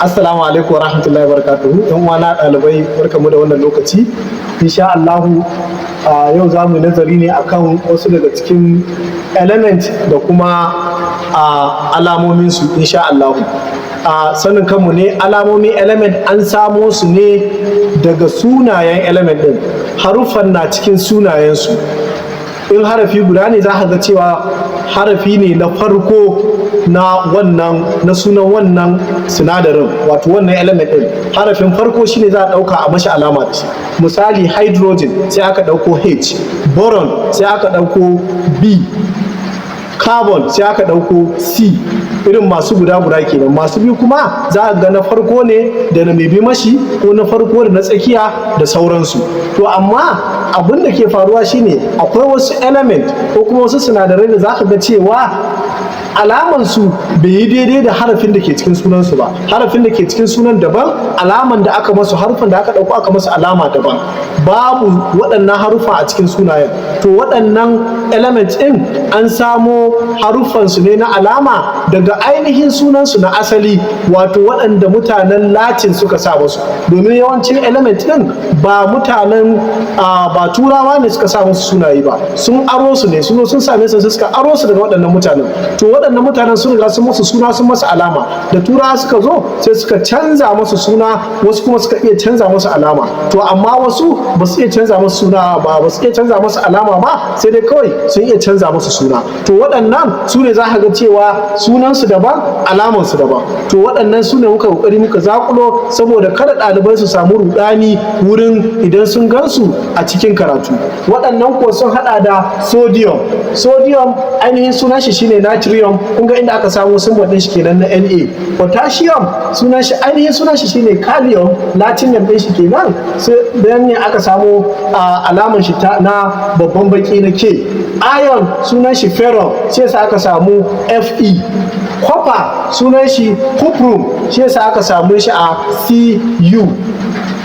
Assalamu alaikum wa rahmatullahi wa barakatuhu. Yan uwana ɗalibai, barkamu da wannan lokaci. Insha Allahu a yau za mu nazari ne akan wasu daga cikin element da kuma alamominsu, insha Allahu. A sanin kanmu ne, alamomin element an samo su ne daga sunayen element ɗin. Haruffan na cikin sunayensu. In harafi guda ne, za ka ga cewa harafi ne na farko na wannan, na sunan wannan sinadarin, wato wannan element ɗin. Harafin farko shine za a ɗauka a mashi alama da shi. Misali, hydrogen sai aka ɗauko H, boron sai aka ɗauko B, carbon sai aka ɗauko C. Irin masu guda guda kenan. Masu biyu kuma za a ga na farko ne da na mai bi mashi, ko na farko da na tsakiya da sauransu. To amma abin da ke faruwa shine akwai wasu element ko kuma wasu sinadarai da za ka ga cewa alamansu bai yi daidai da harafin da ke cikin sunansu ba. Harafin da ke cikin sunan daban, alaman da aka masu, harufan da aka ɗauko aka masu alama daban. Babu waɗannan harufa a cikin sunayen. To waɗannan element ɗin an samo haruffansu ne na alama daga ainihin sunansu na asali, wato waɗanda mutanen Latin suka sa musu, domin yawancin element ɗin ba mutanen, ba Turawa ne suka sa musu sunaye ba, sun aro su ne. Sun zo sun same su, suka aro su daga waɗannan mutanen. To waɗannan mutanen sun riga sun musu suna, sun masu alama. Da Turawa suka zo, sai suka canza musu suna, wasu kuma suka iya canza musu alama. To amma wasu ba su iya canza musu suna ba, ba su iya canza musu alama ba, sai dai kawai sun iya canza musu suna. To waɗannan su ne za ka ga cewa sunansu daban, alamansu daban. To waɗannan su ne muka kokari muka zakulo, saboda kada ɗalibai su samu rudani wurin idan sun gansu a cikin karatu. Waɗannan ko sun haɗa da sodium. Sodium ainihin sunan shi shine natrium. Kun ga inda aka samu symbol ɗin shi kenan na Na. Potassium sunan shi, ainihin sunan shi shine kalium, Latin name ɗin shi kenan, sai dan ne aka samu alaman shi na babban baki na K. Iron sunan shi ferrum, sai yasa aka samu Fe. Copper sunan shi cuprum, shi yasa aka samu shi a Cu.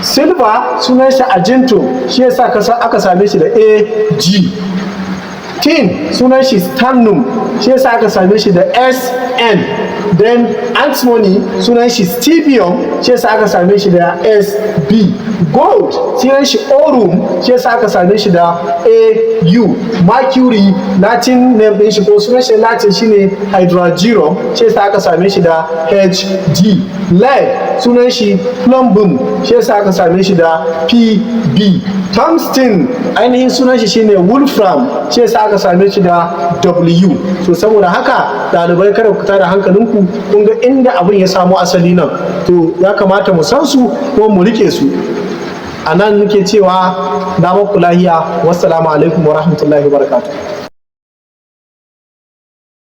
Silver sunan shi argentum, shi yasa aka same shi da Ag. Tin sunan shi stannum, shi yasa aka same shi da Sn. Then antimony sunan shi stibium, shi yasa aka same shi da Sb. Gold sunan shi aurum, shi yasa aka same shi da Au. Mercury, Latin name din shi ko sunan shi Latin shine hydrargyrum, shi yasa aka same shi da Hg. Lead sunan shi plumbum, shi yasa aka same shi da Pb. Tungsten ainihin sunan shi shine wolfram, shi yasa aka same shi da W. So saboda haka ɗalibai, kada ku tada hankalinku. Kun ga inda abin ya samo asali nan. To ya kamata mu san su ko mu rike su. A nan nake cewa na muku lahiya. Wassalamu alaikum wa rahmatullahi wa barakatuh.